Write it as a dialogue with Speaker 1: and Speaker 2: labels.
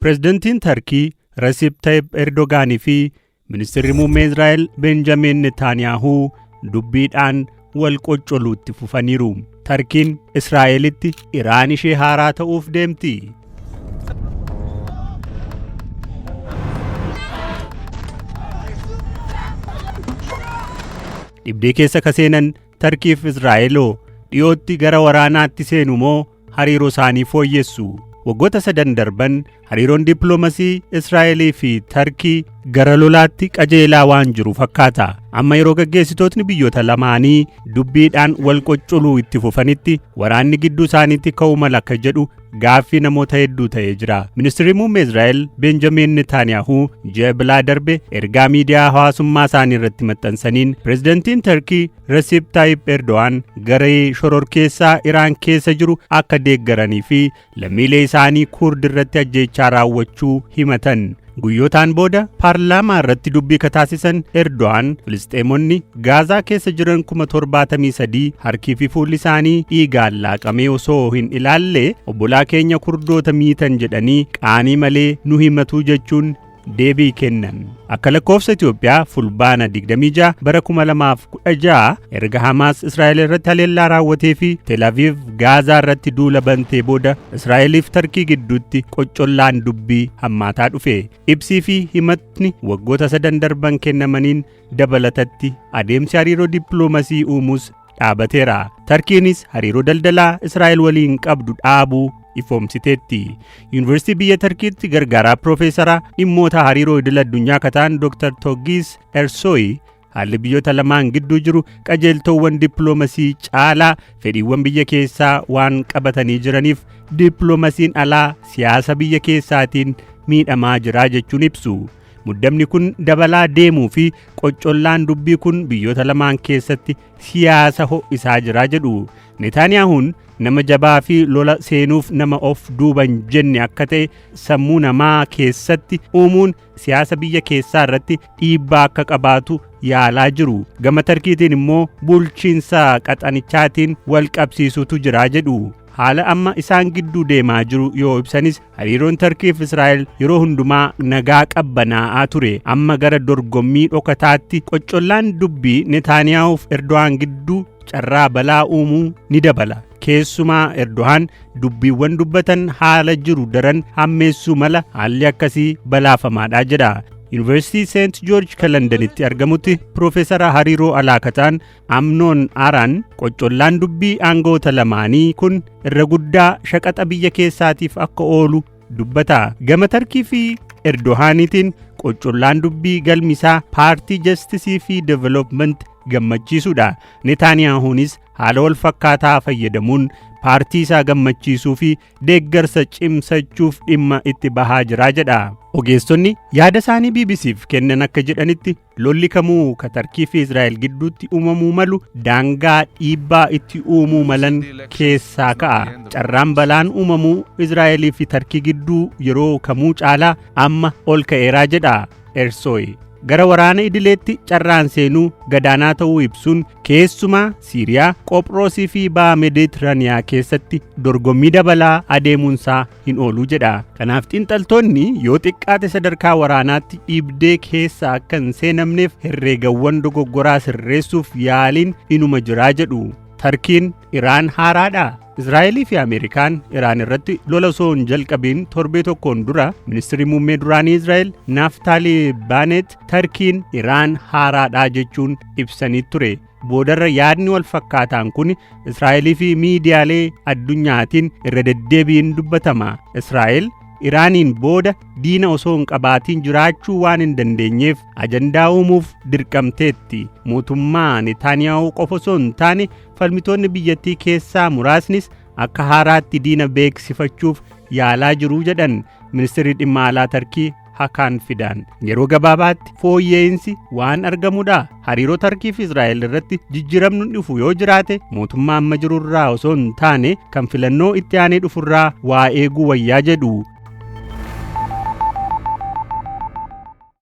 Speaker 1: Pireezidantiin Tarkii Rasiib Tayyip Erdogaanii fi Ministeerri Muummee Israa'el Benjamin Netaaniyaahuu dubbiidhaan wal qoccoluutti fufaniiru. Tarkiin Israa'elitti Iraan ishee haaraa ta'uuf deemti. Dhibdee keessa ka seenan Tarkiif Israa'eloo dhiyootti gara waraanaatti seenu moo hariiroo isaanii fooyyessu? Waggoota sadan darban hariiroon dippiloomasii Israa'elii fi Tarkii gara lolaatti qajeelaa waan jiru fakkaata. Amma yeroo gaggeessitootni biyyoota lamaanii dubbiidhaan wal qoccoluu itti fufanitti waraanni gidduu isaaniitti ka'uu mala akka jedhu gaaffii namoota hedduu ta'ee jira. Ministeerri Muummee Israa'el Benjamin Netanyahu ji'a bilaa darbe ergaa miidiyaa hawaasummaa isaanii irratti maxxansaniin pireezidantiin Tarkii Recep Tayyip Erdogan garee shororkeessaa Iraan keessa jiru akka deeggaranii fi lammiilee isaanii Kurd irratti ajjeechaa raawwachuu himatan. Guyyootaan booda paarlaamaa irratti dubbii kataasisan Erdogan Filisxeemonni Gaazaa keessa jiran 73,000 harkii fi fuulli isaanii dhiigaan laaqamee osoo hin ilaalle obbolaa keenya Kurdoota miitan jedhanii qaanii malee nu himatu jechuun deebii kennan. Akka lakkoofsa Itoophiyaa fulbaana 26 bara 2016 erga Hamaas Israa'el irratti haleellaa raawwatee fi Tel Aviv Gaazaa irratti duula bantee booda Israa'eliif Tarkii gidduutti qoccollaan dubbii hammaataa dhufe. Ibsii fi himatni waggoota sadan darban kennamaniin dabalatatti adeemsi hariiroo dippiloomasii uumuus dhaabateera. Tarkiinis hariiroo daldalaa Israa'el waliin qabdu dhaabuu ifoomsiteetti. Yuunivarsiitii biyya Tarkiitti gargaaraa piroofeesara dhimmoota hariiroo idil addunyaa kataan Dr. Togis Ersoy haalli biyyoota lamaan gidduu jiru qajeeltowwan dippiloomasii caalaa fedhiiwwan biyya keessaa waan qabatanii jiraniif dippilooomasiin alaa siyaasa biyya keessaatiin miidhamaa jira jechuun ibsu. Muddamni kun dabalaa deemuu fi qoccollaan dubbii kun biyyoota lamaan keessatti siyaasa ho'isaa jira jedhu. Netaaniyaahuun nama jabaa fi lola seenuuf nama of duuban jenne akka ta'e sammuu namaa keessatti uumuun siyaasa biyya keessaa irratti dhiibbaa akka qabaatu yaalaa jiru. Gama Tarkiitiin immoo bulchiinsa qaxanichaatiin wal qabsiisutu jira jedhu. Haala amma isaan gidduu deemaa jiru yoo ibsanis hariiroon Tarkii fi Israa'el yeroo hundumaa nagaa qabbanaa'aa ture. Amma gara dorgommii dhokataatti qoccollaan dubbii Netaaniyaahuu fi Erdogan gidduu carraa balaa uumuu ni dabala. Keessumaa Erdogan dubbiiwwan dubbatan haala jiru daran hammeessuu mala haalli akkasii balaafamaadha jedha. Yuunivarsiitii Seent Joorj kan Londanitti argamutti Piroofeesara hariiroo alaa kataan Amnoon Araan qoccollaan dubbii aangoota lamaanii kun irra guddaa shaqaxa biyya keessaatiif akka oolu dubbata. Gama Tarkii fi Erdohaaniitiin qoccollaan dubbii galmisaa paartii Jastisii fi Development gammachiisuudha. Netaaniyaahuunis haala wal fakkaataa fayyadamuun paartii isaa gammachiisuu fi deeggarsa cimsachuuf dhimma itti bahaa jira jedha. Ogeessonni yaada isaanii BBCf kennan akka jedhanitti lolli kamuu ka Tarkii fi Israa'el gidduutti uumamuu malu daangaa dhiibbaa itti uumuu malan keessaa ka'a. Carraan balaan uumamuu Israa'elii fi Tarkii gidduu yeroo kamuu caalaa amma ol ka'eeraa jedha Ersoy. Gara waraana idileetti carraan seenuu gadaanaa ta'uu ibsuun keessumaa Siiriyaa, Qophiroosii fi ba'a Meeditiraaniyaa keessatti dorgommii dabalaa adeemuunsaa hin oolu jedha. Kanaaf xiinxaltoonni yoo xiqqaate sadarkaa waraanaatti dhiibdee keessa akka hin seenamneef herreegawwan dogoggoraa sirreessuuf yaaliin inuma jiraa jedhu. Tarkiin Iraan haaraadha. Israa'elii fi Ameerikaan Iraan irratti lola osoo hin jalqabiin torbee tokkoon dura ministeerri muummee duraanii Israa'el Naaftaalii Baanet Tarkiin Iraan haaraadha jechuun ibsanii ture. Boodarra yaadni wal fakkaataan kun Israa'elii fi miidiyaalee addunyaatiin irra deddeebiin dubbatama. Israa'el Iraaniin booda diina osoo hin qabaatiin jiraachuu waan hin dandeenyeef ajandaa uumuuf dirqamteetti. Mootummaa Netaaniyaahuu qofa osoo hin taane falmitoonni biyyattii keessaa muraasnis akka haaraatti diina beeksifachuuf yaalaa jiru jedhan ministeerri dhimma alaa Tarkii Hakaan Fidaan. Yeroo gabaabaatti fooyya'insi waan argamudha. Hariiroo Tarkii fi Israa'el irratti jijjiiramni dhufu yoo jiraate mootummaa amma jirurraa osoo hin taane kan filannoo itti aanee dhufurraa waa eeguu wayyaa jedhu.